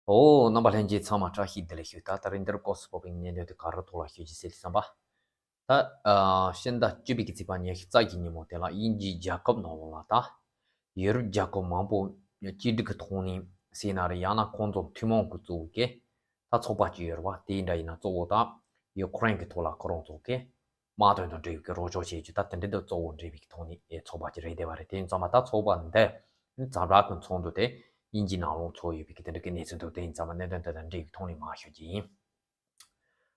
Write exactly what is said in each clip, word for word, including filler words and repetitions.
ཨོ། རྣམ་པ་ལྷན་རྒྱས་ཚང་མ་བཀྲ་ཤིས་བདེ་ལེགས་ཞུ། ད་ད་རིང་འདིར་སྐོར་སུ་བབས་པའི་གནད་དོན་དེ་ག་རེ་ཐོག་ལ་ཤོད་ཀྱི་ཟེར་དུས་ཙམ་པ། ད་ཨ་ཕྱི་ཟླ་བཅུ་པའི་གི་ཚེས་པ་ཉི་ཤུ་རྩ་བཞི་ཉིན་མོ་དེ་ལ་དབྱིན་ཇིའི་རྒྱལ་ཁབ་ནང་ལོགས་ལ་ད་ཡུ་རོབ་རྒྱལ་ཁབ་མང་པོ་གཅིག་སྒྲིལ་གྱི་ཐོག་ནས་ཟེར་ན་རེད། ཡང་ན་ཁོང་ཚོ་ཐུན་མོང་གི་གཙོ་བོ་གི་ད་ཚོགས་པ་གཅིག་ཡོད་རེད་བ། དེ་འདྲ་ཡིན་ན་གཙོ་བོ་ད་ཡུ་ཀེ་རེན་གྱི་ཐོག་ལ་ཁོ་རང་ཚོ་གི་དམག་དོན་དང་འབྲེལ་བའི་གི་རོགས་སྐྱོར་བྱེད་རྒྱུ། ད་དེ་འདྲ་དང་གཙོ་བོ་འབྲེལ་བའི་གི་ཐོག་ནས་ཚོགས་པ་ཅིག་རེད་བསྡད་པ་རེད། དེ་ཡིན་ཙང་མ་ད་ཚོགས་པ་འདི་ཛ་དྲག་གི་ཚོགས་འདུ་དེ་དབྱིན་ཇིའི་ནང་ལོགས་ཚོགས་ཡོད་པའི་གི་དེ་འདྲ་གི་གནས་ཚུལ་འདུག་དེ་ཡིན་ཙང་མ་གནད་དོན་དེ་དང་འབྲེལ་བའི་ཐོག་ནས་མར་ཞུ་རྒྱུ་ཡིན།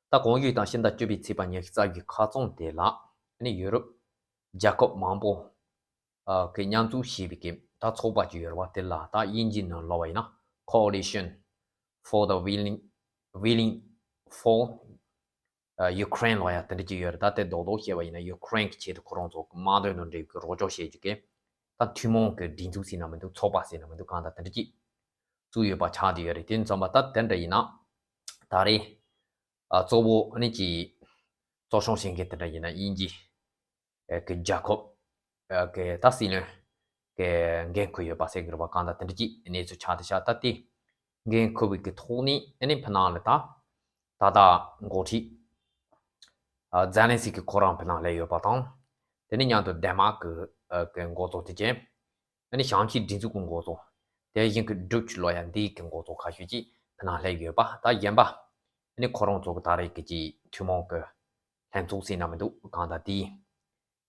ད་གོང་ཞུས་དང་ཕྱི་ཟླ་བཅུ་པའི་ཚེས་པ་ཉི་ཤུ་རྩ་བཞི་ཁ་རྩང་དེ་ལ་ཨ་ནི་ཡུ་རོབ་རྒྱལ་ཁབ་མང་པོ་ཨ་གི་མཉམ་འཛུགས་བྱས་པའི་གི་ད་ཚོགས་པ་ཅིག་ཡོད་རེད་བ། དེ་ལ་ད་དབྱིན་ཇིའི་ནང་ལབ་པ་ཡིན་ན་Coalition for the Willing Willing for Ukraine ལབ་ཡ་དེ་འདྲ་ཅིག་ཡོད་རེད། ད་དེ་རྡོག་རྡོག་བཤད་པ་ཡིན་ན་ཡུ་ཀེ་རེན་གྱི་ཆེད་དུ་ཁོ་རང་ཚོ་དམག་དོན་དང་འབྲེལ་བའི་རོགས་སྐྱོར་བྱེད་རྒྱུ་གི་ད་ཐུན་མོང་གི་སྒྲིག་འཛུགས་ཟེར་ན་མི་འདུག་ཚོགས་པ་ཟེར་ན་མི་འདུག་གང་ལྟར་དེ་འདྲ་ཅིག་བཙུགས་ཡོད་པ་ཆགས་བསྡད་ཡོད་རེད། དེ་ཙམ་པ་ད་དེ་འདྲ་ཡིན་ན་ད་རེས་ཨ་གཙོ་བོ་ཨ་ནི་ཀྱི་གཙོ་སྐྱོང་བྱེད་མཁན་དེ་འདྲ་ཡིན་ན་དབྱིན་ཇི་ཨ་གི་རྒྱལ་ཁབ་ཨ་གི་ད་སྲིད་བློན་གི་འགན་འཁུར་ཡོད་པ་ཟེར་གི་རེད་བ། གང་ལྟར་དེ་འདྲ་ཅིག་གནས་ཚུལ་ཆགས་བསྡད་ཤག་ད་དེ་འགན་འཁུར་བའི་གི་ཐོག་ནས་ཨ་ནི་ཕ་ནང་ལ་ད་ད་ལྟ་འགོ་ཁྲིད་ཨ་ཛེ་ལན་སི་ཀི་ཁོ་རང་ཕ་ནང་སླེབས་ཡོད་པ་དང་། དེ་ནས་མཉམ་དུ་ཌེན་མཱག་གི་ཨ་གི་འགོ་གཙོ་དེ་བྱས། ཨ་ནི་ཞང་ཞིང་སྒྲིག་འཛུགས་ཀྱི་འགོ་གཙོ། དེ་བཞིན་གྱི་ཌུ་ཆི་ལབ་ཡ་འདི་གི་འགོ་གཙོ་ཁ་ཤས་ཅིག་ཕ་ནང་སླེབས་ཡོད་པ། ད་གཞན་པ་ཨ་ནི་ཁོ་རང་ཚོ་གི་ད་རེས་ཀྱི་ཅིག་ཐུན་མོང་གི་ལྷན་ཚོགས་ཟེར་ན་མི་འདུག་གང་ལྟར་དེ་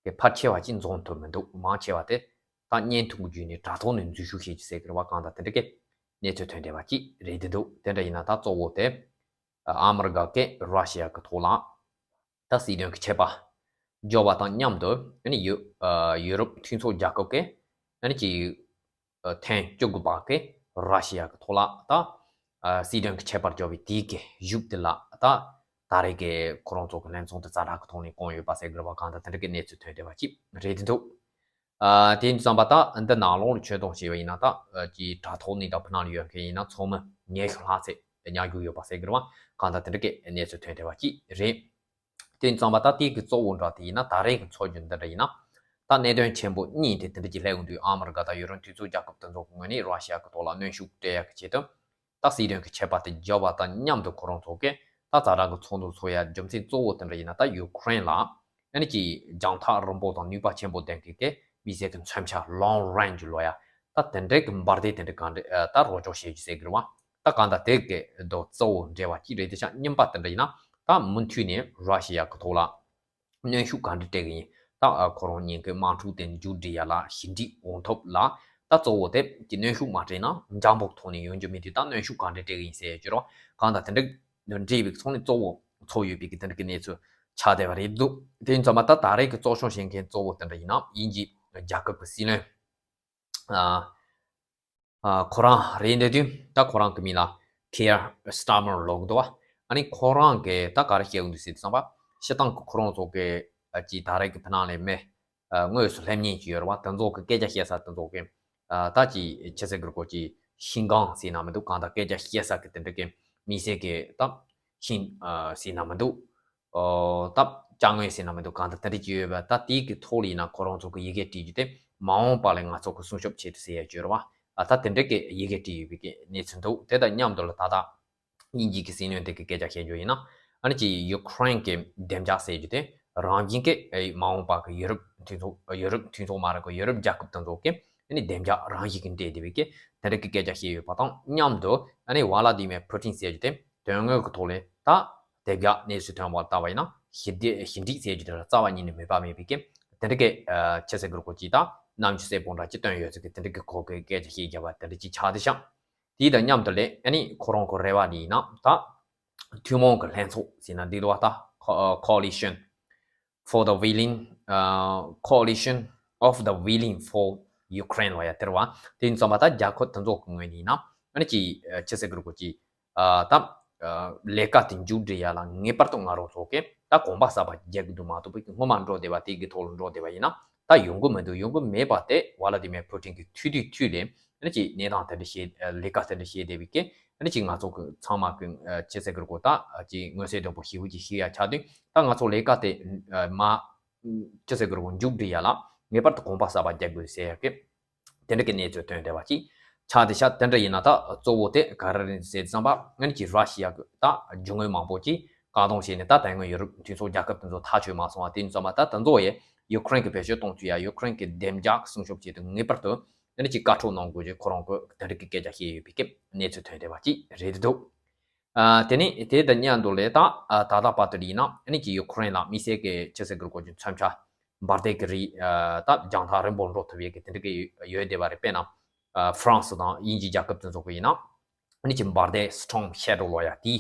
གི་ཕལ་ཆེ་བ་ཅིག་འཛོམས་ཐུབ་མི་འདུག་མང་ཆེ་བ་དེ་ད་བརྙན་ཐུང་བརྒྱུད་ནས་དྲ་ཐོག་ནས་འཛུལ་ཞུགས་བྱེད་རྒྱུ་ཟེར་གི་རེད་བ། གང་ལྟར་དེ་འདྲ་གི་གནས་ཚུལ་ཐོན་བསྡད་པ་ཅིག་རེད་འདུག་དེ་འདྲ་ཡིན་ན་ད་གཙོ་བོ་དེ་ཨ་མི་རི་ཀ་གིས་ར་ཤི་ཡ་གི་ཐོག་ལ་ད་སྲིད་དོན་གྱི་ཆད་པ་བཅད་པ་དང་མཉམ་དུ་ཨ་ནི་ཡུ་ཨ་ཡུ་རོབ་མཐུན་ཚོགས་རྒྱལ་ཁབ་ཀྱིས་ཨ་ནི་ཀྱི་ཨ་ཐེངས་བཅུ་དགུ་པ་གི་ར་ཤི་ཡ་གི་ཐོག་ལ་ད་ཨ་སྲིད་དོན་གྱི་ཆད་པ་བཅད་པའི་དེའི་གི་གཞུག་དེ་ལ་ད་ད་རེས་ཀྱི་ཁོ་རང་ཚོ་གི་ལྷན་ཚོགས་དེ་ཛ་དྲག་གི་ཐོག་ནས་བསྐོངས་ཡོད་པ་ཟེར་གི་རེད་བ། གང་ལྟར་དེ་འདྲ་གི་གནས་ཚུལ་ཐོན་བསྡད་པ་ཅིག་རེད་འདུག་ཨ་དེ་ཡིན་དུས་ཙམ་པ་ད་འདི་ནང་ལོགས་ལ་ཆོད་གཏོང་བྱས་པ་ཡིན་ན་ད་ཨ་ཀྱི་དྲ་ཐོག་ནས་ད་ཕ་ནང་ལ་ཡོད་མཁན་ཡིན་ན་ཚོགས་མི་ཉི་ཤུ་ལྷག་ཙམ་ཉར་རྒྱུ་ཡོད་པ་ཟེར་གི་རེད་བ། གང་ལྟར་དེ་འདྲ་གི་གནས་ཚུལ་ཐོན་བསྡད་པ་ཅིག་རེད། དེ་ཡིན་དུས་ཙམ་པ་ད་དེ་གི་གཙོ་བོ་འདྲ་དེ་ཡིན་ན་ད་རེས་ཀྱི་ཚོགས་རྒྱུ་འདི་འདྲ་ཡིན་ན་ད་གནད་དོན་ཆེན་པོ་གཉིས་དེ་དེ་འདྲ་ཅིག་སླེབས་ཡོང་དུས་ཨ་མི་རི་ཀ་དང་ཡུ་རོབ་མཐུན་ཚོགས་རྒྱལ་ཁབ་དེ་ཚོ་གི་ངོས་ནས་ར་ཤི་ཡ་གི་ཐོག་ལ་གནོན་ཤུགས་སྤྲད་ཡ་གི་ཆེད་དུ་ད་སྲིད་དོན་གྱི་ཆད་པ་དེ་བརྒྱབ་པ་དང་མཉམ་དུ་ཁོ་རང་ཚོ་གིས་ད་ཛ་དྲག་གི་ཚོགས་འདུ་ཚོགས་ཡ་རྒྱུ་མཚན་གཙོ་བོ་དེ་འདྲ་ཡིན་ན་ད་ཡུ་ཀེ་རེན་ལ་ཨ་ནི་ཀྱི་རྒྱང་ཐག་རིང་པོ་དང་ནུས་པ་ཆེན་པོ་ལྡན་མཁན་གྱི་དམིགས་བསལ་གྱི་མཚོན་ཆ་long range ལབ་ཡ་ད་དེ་འདྲའི་གི་འབར་མདེལ་དེ་འདྲ་གང་འདྲ་ཨ་ད་རོགས་སྐྱོར་བྱེད་རྒྱུ་ཟེར་གི་རེད་བ། ད་གང་ལྟར་དེ་གི་དོ་གཙོ་བོ་འབྲེལ་བ་གཅིག་རེད། དེ་ཆ་གཉིས་པ་དེ་འདྲ་ཡིན་ན་ད་མུ་མཐུད་ནས་ར་ཤི་ཡ་གི་ཐོག་ལ་གནོན་ཤུགས་གང་འདྲ་སྤྲད་གི་ཡིན། ད་ཨ་ཁོ་རང་གཉིས་ཀྱི་དམག་འཁྲུག་དེ་མཇུག་སྒྲིལ་ཡ་ལ་ཞི་འགྲིག་ཡོང་ཐབས་ལ་ད་གཙོ་བོ་དེ་ཀྱི་གནོན་ཤུགས་མ་སྤྲད་ན་འཇམ་པོ་ཐོག་ནས་ཡོང་རྒྱུ་མེད་དུས་ད་གནོན་ཤུགས་གང་འདྲ་སྤྲད་གི་ཡིན་ཟེར་ཡ་ཅིག་རོ། གང་ལྟར་དེ་འདྲ་འབྲེལ་བའི་ཚོགས་ནི་གཙོ་བོ་ཚོགས་ཡོད་པའི་གི་དེ་འདྲ་གི་གནས་ཚུལ་ཆགས་བསྡད་པ་རེད་འདུག་དེ་ཡིན་ཙང་མ་ད་ད་རེས་ཀྱི་གཙོ་སྐྱོང་བྱེད་མཁན་གཙོ་བོ་དེ་འདྲ་ཡིན་ན་དབྱིན་ཇི་རྒྱལ་ཁབ་ཀྱི་སྲིད་བློན་ཨ་ཨ་ཁོ་རང་རེད་འདྲ་དུས་ད་ཁོ་རང་གི་མིང་ལ་Keir Starmer ལབ་ཀྱི་འདུག་བ། ཨ་ནི་ཁོ་རང་གིས་ད་ག་རེ་བཤད་ཀྱི་འདུག་ཟེར་དུས་ཙམ་པ་སྤྱིར་བཏང་གི་ཁོ་རང་ཚོ་གི་ཨ་ཀྱི་ད་རེས་ཀྱི་ཕ་ནང་ལས་མི་ཨ་དངོས་སུ་སླེབས་མཁན་ཅིག་ཡོད་རེད་བ། དེ་ཚོ་གི་སྐད་ཆ་བཤད་ས་དེ་ཚོ་གི་ཨ་ད་ཀྱི་ཆི་ཟེར་གི་རེད་གོ་ཀྱི་ཤིང་ཀང་ཟེར་ན་མི་འདུག་གང་ལྟར་སྐད་ཆ་བཤད་ས་གི་དེ་འདྲ་གི་དམིགས་བསལ་གི་ད་ཤིང་ཨ་ཟེར་ན་མི་འདུག་ཨོ་ད་ཅ་དངོས་ཟེར་ན་མི་འདུག་གང་ལྟར་དེ་འདྲ་ཅིག་ཡོད་པ། ད་དེའི་གི་ཐོག་ལ་ཡིན་ན་ཁོ་རང་ཚོ་གི་ཡི་གེ་བྲིས་རྒྱུ་དེ་མ་འོངས་པ་ལ་ང་ཚོ་གི་སྲུང་སྐྱོབ་བྱེད་དུ་ཟེར་ཡ་ཅིག་ཡོད་རེད་བ། ཨ་ད་དེ་འདྲ་གི་ཡི་གེ་བྲིས་ཡོད་པའི་གི་གནས་ཚུལ་འདུག་དེ་དང་མཉམ་དུ་ལ་ད་ལྟ་དབྱིན་ཇི་གི་སྲིད་བློན་དེ་གི་སྐད་ཆ་བཤད་རྒྱུ་ཡིན་ན་ཨ་ནི་ཅིག་ཡུ་ཀེ་རེན་གི་བདེ་འཇགས་ཟེར་རྒྱུ་དེ་རང་བཞིན་གི་ཨེ་མ་འོངས་པ་གི་ཡུ་རོབ་མཐུན་ཚོགས་ཡུ་རོབ་མཐུན་ཚོགས་མ་རེད་གོ་ཡུ་རོབ་རྒྱལ་ཁབ་དེ་ཚོ་གི་ཨ་ནི་བདེ་འཇགས་རང་བཞིན་གི་འབྲེལ་བསྡད་པའི་གི་དེ་འདྲ་གི་སྐད་ཆ་བཤད་ཡོད་པ་དང་མཉམ་དུ་ཨ་ནི་ཝ་ལ་ཏི་མེར་ཕུ་ཏིན་ཟེར་རྒྱུ་དེ་དོན་དངོས་ཀྱི་ཐོག་ལས་ད་དེ་ག་གནས་ཚུལ་ཐོན་པར་ལྟ་བ་ཡིན་ན་ཞི་བདེ་ཞི་འགྲིག་ཟེར་རྒྱུ་དེ་ལ་རྩ་བ་ཉིད་ནས་མོས་པ་མེད་པའི་གི་དེ་འདྲ་གི་ཨ་ཆི་ཟེར་དགོས་རེད་གོ་ཅིག་ད་རྣམ་འགྱུར་གསལ་པོ་འདྲ་ཅིག་སྟོན་ཡོད་ཚུལ་གི་དེ་འདྲ་གི་གོ་གི་སྐད་ཆ་ཞིག་བརྒྱབ་པ་དེ་འདྲ་ཅིག་ཆགས་བསྡད་ཤག་དེའི་དང་མཉམ་དུ་ལས་ཨ་ནི་ཁོ་རང་ཁོ་རེ་བ་འདི་ཡིན་ན་ད་ཐུན་མོང་གི་ལྷན་ཚོགས་ཟེར་ན་འདི་འདུག་བ། ད་Coalition for the Willing, uh, Coalition of the Willing for Ukraine ལབ་ཡ་དེ་རེད་བ། དེ་ཡིན་ཙང་མ་ད་རྒྱལ་ཁབ་དེ་ཚོ་གི་ངོས་ནས་ཡིན་ན་ཨ་ནི་ཅིག་ཆི་ཟེར་གི་རེད་གོ་ཅིག་ཨ་ད་ཨ་ལས་ཀ་དེ་མཇུག་སྒྲིལ་ཡ་ལ་ངེས་པར་དུ་ང་རང་ཚོ་གིས་ད་གོམ་པ་གསར་པ་རྒྱག་གི་འདུག་མ་གཏོགས་པའི་སྔོན་མ་འགྲོ་བསྡད་པ་དེ་གི་ཐོག་ལ་འགྲོ་བསྡད་པ་ཡིན་ན་ད་ཡོང་གི་མི་འདུག་ཡོང་གི་མེད་པ་དེ་ཝ་ལ་ཏི་མེར་ཕུ་ཏིན་གྱི་ཐུག་དུས་ཐུག་ལས་ཨ་ནི་ཅིག་གནས་སྟངས་དེ་འདྲ་བཤད་ལས་ཀ་དེ་འདྲ་བྱེད་བསྡད་པའི་གི་ཨ་ནི་ཅིག་ང་ཚོ་གི་ཚང་མ་གི་ཆི་ཟེར་གི་རེད་གོ་ད་ཅིག་མངོན་གསལ་དོད་པོ་ཞེ་པོ་ཅིག་ཤེས་ཡ་ཆགས་དུས་ད་ང་ཚོ་ལས་ཀ་དེ་མ་ཆི་ཟེར་གི་རེད་གོ་མཇུག་སྒྲིལ་ཡ་ལ་ངེས་པར་དུ་གོམ་པ་གསར་པ་རྒྱག་དགོས་ཟེར་ཡ་གི་དེ་འདྲ་གི་གནས་ཚུལ་ཐོན་བསྡད་པ་ཅིག་ཆ་དེ་ཤ་དེ་འདྲ་ཡིན་ན་ད་གཙོ་བོ་དེ་ག་རེ་རེད་ཟེར་དུས་ཙམ་པ་ཨ་ནི་ཅིག་ར་ཤི་ཡ་གི་ད་རྒྱུ་དངོས་མང་པོ་ཅིག་བཀག་སྡོམ་བྱས་ནས་ད་དེ་སྔོན་ཡུ་རོབ་མཐུན་ཚོགས་རྒྱལ་ཁབ་དེ་ཚོ་ཐག་ཆོད་མ་སོང་བ་དེ་ཡིན་ཙམ་པ་ད་དེ་ཚོ་ཡི་ཡུ་ཀེ་རེན་གྱི་བེད་སྤྱོད་གཏོང་ཚུལ་ཡ་ཡུ་ཀེ་རེན་གྱི་བདེ་འཇགས་སྲུང་སྐྱོབ་ཆེད་དུ་ངེས་པར་དུ་ཨ་ནི་ཅིག་བཀའ་འཁྲོལ་གནང་དགོས་ཀྱི་ཁོ་རང་གི་དེ་འདྲ་གི་སྐད་ཆ་བཤད་ཡོད་པའི་སྐབས་གནས་ཚུལ་ཐོན་བསྡད་པ་ཅིག་རེད་འདུག་ཨ་དེ་ནས་དེ་དང་མཉམ་དུ་ལས་ད་ཨ་ད་ལྟ་བར་དུ་ཡིན་ན་ཨ་ནི་ཅིག་ཡུ་ཀེ་རེན་ལ་དམིགས་བསལ་གྱི་ཆུ་ཚོད་དགུ་རུ་སྐོར་གྱི་མཚོན་ཆ་འབར་མདེལ་གྱི་རིགས་ཨ་ད་རྒྱང་ཐག་རིང་པོར་འགྲོ་ཐུབ་ཡས་ཀྱི་དེ་འདྲ་གི་ཡོད་བསྡད་པ་རེད། དཔེར་ན་ཨ་ཧྥ་རན་སི་དང་དབྱིན་ཇིའི་རྒྱལ་ཁབ་དེ་ཚོ་གི་ཡིན་ན་ཨ་ནི་ཅིག་འབར་མདེལ་སི་ཊོརམ་ཤེ་ཌོ་ལབ་ཡ་དེ་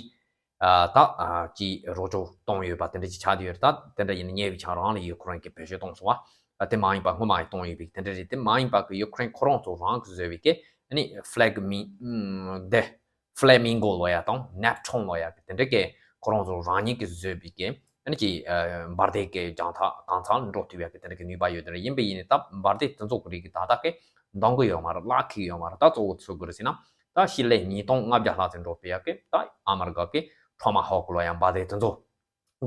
ཨ་ད་ཨ་ཅིག་རོགས་སྐྱོར་གཏོང་ཡོད་པ་དེ་འདྲ་ཅིག་ཆགས་བསྡད་ཡོད་རེད། ད་དེ་འདྲ་ཡིན་ན་ཉེ་བའི་ཆར་རང་ལ་ཡུ་ཀེ་རེན་གྱི་བེད་སྤྱོད་གཏོང་སོང་བ་ཨ་དེ་མ་ཡིན་པ་སྔོན་མ་ཡང་གཏོང་ཡོད་པའི་དེ་འདྲ་རེད། དེ་མ་ཡིན་པ་གི་ཡུ་ཀེ་རེན་ཁོ་རང་ཚོ་རང་གི་བཟོས་པའི་གི་ཨ་ནི་ཕ་ལེ་མི་ཨ་དེ། ཕ་ལེ་མིང་གོ་ལབ་ཡ་དང་ནེབ་ཊུན་ལབ་ཡ་གི་དེ་འདྲ་གི་ཁོ་རང་ཚོ་རང་ཉིད་ཀྱིས་བཟོས་པའི་གི་ཨ་ནི་ཀྱི་ཨ་འབར་མདེལ་གི་རྒྱང་ཐག་གང་ཚང་འགྲོ་ཐུབ་ཡ་གི་དེ་འདྲ་གི་ནུས་པ་ཡོད། དེ་འདྲ་ཡིན་པ་ཡིན་ནའི་ད་འབར་མདེལ་དེ་ཚོ་གི་རིགས་ཀྱི་ད་ལྟ་གི་འདང་གི་ཡོད་མ་རེད། གླ་འཁེལ་ཡོད་མ་རེད། ད་གཙོ་བོ་ཚུར་དགོས་རེད་ཟེར་ན་ད་ཕྱི་ལེ་ཉིས་སྟོང་ལྔ་བརྒྱ་ལྷག་ཙམ་འགྲོ་ཐུབ་ཡ་གི་ད་ཨ་མེ་རི་ཀ་གི་ཊོ་མ་ཧོག་ལབ་ཡ་འབར་མདེལ་དེ་ཚོ། དགོས་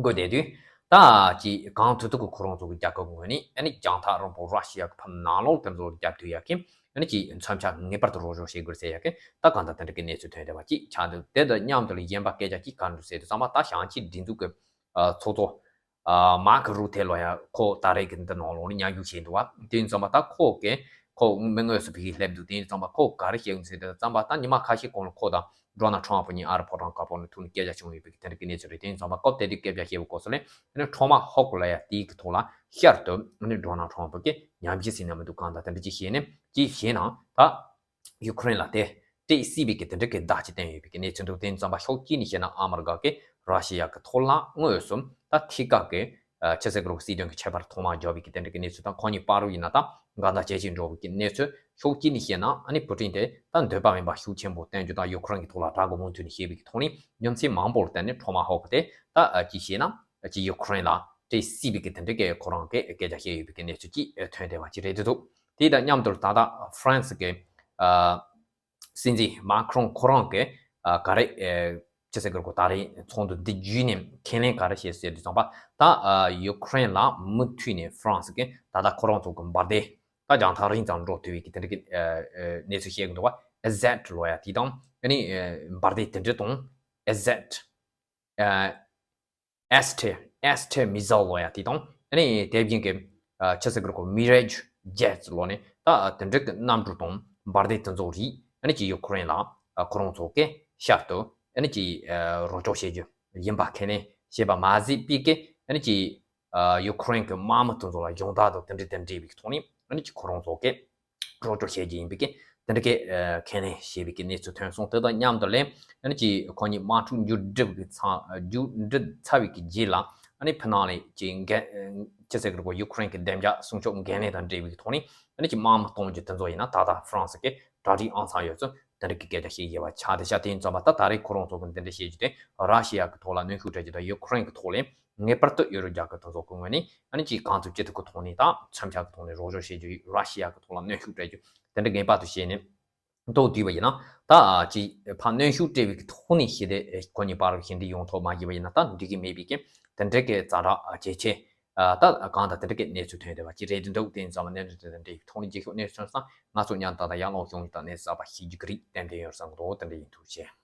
བསྡད་དུས། ད་ཅིག་གང་ཐུབ་ཐུབ་ཀྱི་ཁོ་རང་ཚོ་གི་རྒྱལ་ཁབ་ངོས་ནས་ཨ་ནི་རྒྱང་ཐག་རིང་པོ་ར་ཤི་ཡ་གི་ཕར་ནང་ལོགས་དེ་ཚོ་རྒྱབ་ཐུབ་ཡ་གི་ཨ་ནི་ཅིག་མཚོན་ཆ་ངེས་པར་དུ་རོགས་སྐྱོར་བྱེད་དགོས་ཟེར་ཡ་གི་ད་གང་ལྟར་དེ་འདྲ་གི་གནས་ཚུལ་ཐོན་བསྡད་པ་ཅིག་ཆགས་འདུག་དེ་དང་མཉམ་དུ་ལ་གཞན་པ་སྐད་ཆ་ཅིག་ག་འདུག་ཟེར་དུས་ཙམ་པ་ད་ཞིང་ཆེན་སྒྲིག་འཛུགས་ཀྱི་ཚོགས་གཙོ་མཱར་ཀ་རུ་ཐེ་ལབ་ཡ་ཁོ་ད་རེས་ཀྱི་འདི་ནང་ལོགས་ནས་མཉམ་ཞུགས་བྱས་འདུག་བ། དེ་ཡིན་ཙམ་པ་ད་ཁོ་གི་ཁོ་མི་དངོས་སུ་ཕ་གིར་སླེབས་འདུག་དེ་ཡིན་ཙམ་པ་ཁོ་ག་རེ་བཤད་ཡོད་ཟེར་དུས་ཙམ་པ་ད་ཉི་མ་ཁ་ཤས་གོང་ལ་ཁོ་དང་ཌོ་ནལ་ཊམ་ཕ་གཉིས་ཨ་རི་ཕོ་བྲང་དཀར་པོ་ནས་ཐུག་ནས་སྐད་ཆ་བྱུང་ཡོད་པའི་དེ་འདྲ་གི་གནས་ཚུལ་རེད། དེ་ཡིན་ཙམ་པ་སྐབས་དེ་དུས་སྐད་ཆ་བཤད་པའི་སྐབས་སུ་ལས་ཨ་ནི་ཊོ་མ་ཧོག་ལབ་ཡ་དེའི་གི་ཐོག་ལ་ཤར་དུ་ཨ་ནི་ཌོ་ནལ་ཊམ་ཕ་གི་ཉམས་ཞིབ་ཟེར་ན་མི་འདུག་གང་ལྟར་དེ་འདྲ་ཅིག་བཤད་ནས་ཅིག་བཤད་ན་ད་ཡུ་ཀེ་རེན་ལ་དེ་སྤྲད་སྲིད་པའི་གི་དེ་འདྲ་གི་བརྡ་ཅིག་བསྟན་ཡོད་པའི་གི་གནས་ཚུལ་འདུག་དེ་ཡིན་ཙམ་པ་ཕྱོགས་གཅིག་ནས་བཤད་ན་ཨ་མེ་རི་ཀ་གི་ར་ཤི་ཡ་གི་ཐོག་ལ་དངོས་སུ་ད་ཐད་ཀར་གི་ཆུ་ཚོད་དགུ་རུ་སྲིད་དོན་གྱི་ཁྱད་པར་ཐོག་མར་འཇོག་པའི་གི་དེ་འདྲ་གི་གནས་ཚུལ་དང་ཁོ་གཉིས་བར་དུ་ཡིན་ན་ད་འགལ་ཟླ་ཇེ་ཆེར་འགྲོ་བའི་གི་གནས་ཚུལ། ཕྱོགས་གཅིག་ནས་བཤད་ན་ཨ་ནི་པུ་ཏིན་དེ་ད་འདོད་པ་མེད་པ་ཤུགས་ཆེན་པོ་བསྟན་རྒྱུ་དང་ཡུ་ཀེ་རེན་གྱི་ཐོག་ལ་དགྲ་བོ་མུ་མཐུད་ནས་བཤད་པའི་གི་ཐོག་ནས་རྒྱུ་མཚན་མང་པོར་བརྟེན་ནས་ཊོ་མ་ཧོག་དེ་ད་ཅིག་བཤད་ན་ཅིག་ཡུ་ཀེ་རེན་ལ་སྤྲད་སྲིད་པའི་གི་དེ་འདྲ་གི་ཁོ་རང་གི་སྐད་ཆ་བཤད་ཡོད་པའི་གི་གནས་ཚུལ་ཅིག་ཐོན་བསྡད་པ་ཅིག་རེད་འདུག་དེ་དང་མཉམ་དུ་ད་ལྟ་ཧྥ་རན་སི་གི་སྲིད་འཛིན་མཱ་ཁི་རོང་ཁོ་རང་གིས་ཨ་ག་རེ་ཨེ་ཅི་ཟེར་དགོས་རེད། ད་རེས་ཚོགས་འདུ་འདི་བརྒྱུད་ནས་ཁས་ལེན་ག་རེ་བྱས་ཟེར་དུས་ཙམ་པ་ད་ཨ་ཡུ་ཀེ་རེན་ལ་མུ་མཐུད་ནས་ཧྥ་རན་སི་གིས་ད་ལྟ་ཁོ་རང་ཚོ་གི་འབར་མདེལ་ད་རྒྱང་ཐག་རིང་ཙམ་འགྲོ་ཐུབ་པའི་གི་དེ་འདྲ་གི་ཨ་ཨ་གནས་ཚུལ་བཤད་གི་འདུག་བ། ཨེ་ཟེད་ལབ་ཡ་དེ་དང་ཨ་ནི་ཨ་འབར་མདེལ་དེ་འདྲ་དང་ཨེ་ཟེད་ཨ། ཨེས་ཊེ་ཨེས་ཊེ་མི་ཟེལ་ལབ་ཡ་དེ་དང་ཨ་ནི་དེ་བཞིན་གྱི་ཨ་ཆི་ཟེར་དགོས་རེད། མི་རེཇ་ཇེ་ཊི་ལབ་ནས་ད་དེ་འདྲ་གི་གནམ་གྲུ་དང་འབར་མདེལ་དེ་ཚོ་རིགས་ཨ་ནི་ཅིག་ཡུ་ཀེ་རེན་ལ་ཨ་ཁོ་རང་ཚོ་གི་ཤར་དུ་ཨ་ནི་ཅིག་ཨ་རོགས་སྐྱོར་བྱེད་རྒྱུ་ཡིན་པ་ཁས་ལེན་བྱས་པ་མ་ཟད་པའི་གི་ཨ་ནི་ཅིག་ཨ་ཡུ་ཀེ་རེན་གྱི་དམག་མི་དེ་ཚོ་ལ་སྦྱོང་བརྡར་དང་དེ་འདྲ་དང་འབྲེལ་བའི་ཐོག་ནས་ཨ་ནི་ཅིག་ཁོ་རང་ཚོ་གི་རོགས་སྐྱོར་བྱེད་རྒྱུ་ཡིན་པའི་གི་དེ་འདྲ་གི་ཨ་ཁས་ལེན་བྱས་པའི་གི་གནས་ཚུལ་ཐོན་སོང་། དེ་དང་མཉམ་དུ་ལས་ཨ་ནི་ཅིག་ཁོ་གཉིས་དམག་འཁྲུག་མཇུག་སྒྲིལ་གི་ཚང་མཇུག་སྒྲིལ་ཚར་བའི་གི་རྗེས་ལ་ཨ་ནི་ཕི་ནང་ལས་ཅིག་འགན་ཅི་ཟེར་དགོས་རེད། ཡུ་ཀེ་རེན་གྱི་བདེ་འཇགས་སྲུང་སྐྱོབ་འགན་ལེན་དང་འབྲེལ་བའི་གི་ཐོག་ནས་ཨ་ནི་ཅིག་དམག་མི་གཏོང་རྒྱུ་དེ་ཚོ་ཡིན་ན་ད་ལྟ་ཧྥ་རན་སི་གི་གྲ་སྒྲིག་ཨང་ཚང་ཡོད་ཚུལ་དེ་འདྲ་གི་སྐད་ཆ་བཤད་ཡོད་པ་ཆགས་བསྡད་ཤག་དེ་ཡིན་ཙམ་པ་ད་ད་རེས་ཁོ་རང་ཚོ་གི་འདི་འདྲ་བཤད་རྒྱུ་དེ་ར་ཤི་ཡ་གི་ཐོག་ལ་གནོན་ཤུགས་སྤྲད་རྒྱུ་དང་ཡུ་ཀེ་རེན་གི་ཐོག་ལས་ངེས་པར་དུ་ཡུ་རོབ་རྒྱལ་ཁབ་དེ་ཚོ་གི་ངོས་ནས་ཨ་ནི་ཅིག་གང་ཐུབ་ཅི་ཐུབ་ཀྱི་ཐོག་ནས་ད་མཚོན་ཆ་གི་ཐོག་ནས་རོགས་སྐྱོར་བྱེད་རྒྱུ། ར་ཤི་ཡ་གི་ཐོག་ལ་གནོན་ཤུགས་སྤྲད་རྒྱུ་དེ་འདྲ་ངེས་པར་དུ་བྱས་ནས་མདོར་བསྡུས་པ་ཡིན་ན་ད་ཅིག་ཕར་གནོན་ཤུགས་སྤྲད་པའི་གི་ཐོག་ནས་ཞི་བདེ་ཁོ་གཉིས་བར་ཞི་བདེ་ཡོང་ཐབས་མ་བྱས་པ་ཡིན་ན་ད་འགྲིག་གི་མེད་པའི་གི་དེ་འདྲ་གི་ཛ་དྲག་ཇེ་ཆེ་ད་གང་ལྟར་དེ་འདྲ་གི་གནས་ཚུལ་ཐོན་བསྡད་པ་ཅིག་རེད་འདུག་དེ་ཡིན་ཙང་གནས་ཚུལ་དེ་དང་འབྲེལ་བའི་ཐོག་ནས་རྗེས་ཤུལ་གནས་ཚུལ་ཐོན་སོང་ན་ང་ཚོ་མཉམ་དུ་ད་ལྟ་ཡར་ཀློག་གཞུང་ཡིག་དང་གནས་ཚུལ་གསར་པ་ཤེས་རྒྱུ་གི་རིགས་ཏན་ཏན་ཡོད་བསམ་གི་འདུག་དེ་འདྲ་ཡིན། ཐུགས་རྗེ་ཆེ།